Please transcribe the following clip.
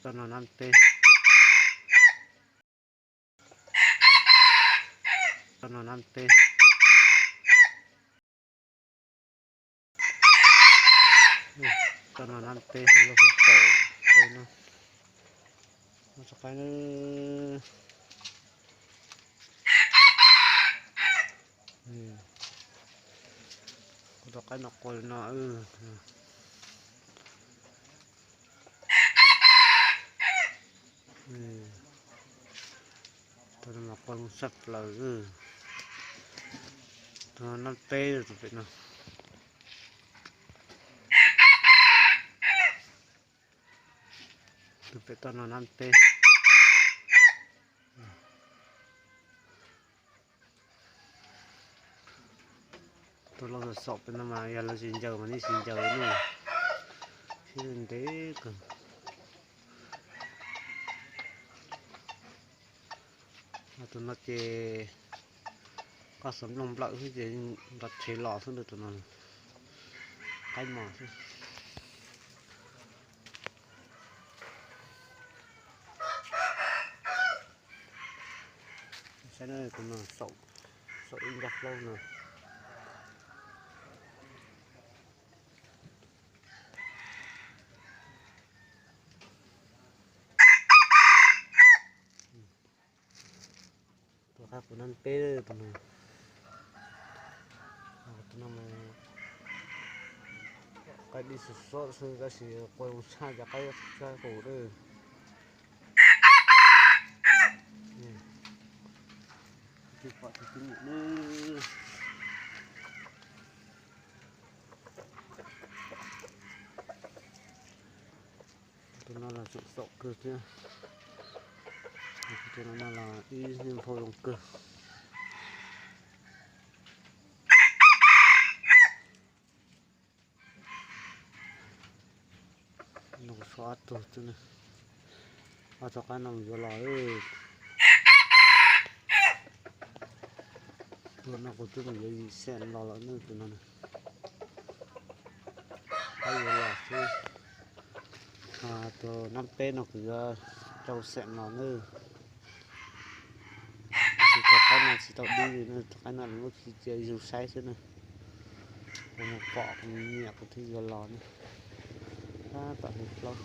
Toj no nab teb. Toj no nab teb. Toj no nab teb, lub hauv paus teb no. Rov qab, rov qab no qua no. Tus no mas qua sab plaws. Tus no nab teb, tus pem no. Tus pem toj no nab teb. Tus loj xaum pem no mas yog lawv tsis ncaws mas nej tsis ncaws ne. Sib ntev kawg. Tus no ces koj xav nplooj nplawm xwb ces nrov rhev los xwb tus no. Qaib mos xwb. Saib tus no xaum ib nrab plaub no. Tus qab kuv nab peb tus no. Tus no mas qaib dib xub xub xwb tab sis qua zoo tshaj cov qaib sab qus lawm. Tus pom tus twb nyiam lawm. Tus no los tseem xaum kawg thiab. Tus no los ib niag nphau zoo kawg. No kuv so ob tug xwb na. Ob tug qaib no yuav los. Tus no kuv twb mus yuav yim xees los lawm na tus no. Qaib yuav los xwb. Tus nab peb no kuv yuav rau xees los na. Tab sis tus qaib no tsis tau dib li na, tus qaib no lub khi cia yug saib xwb na. Kuv mus pom kuv nyiam kuv thiaj yuav los na. Tab tom hu plaub.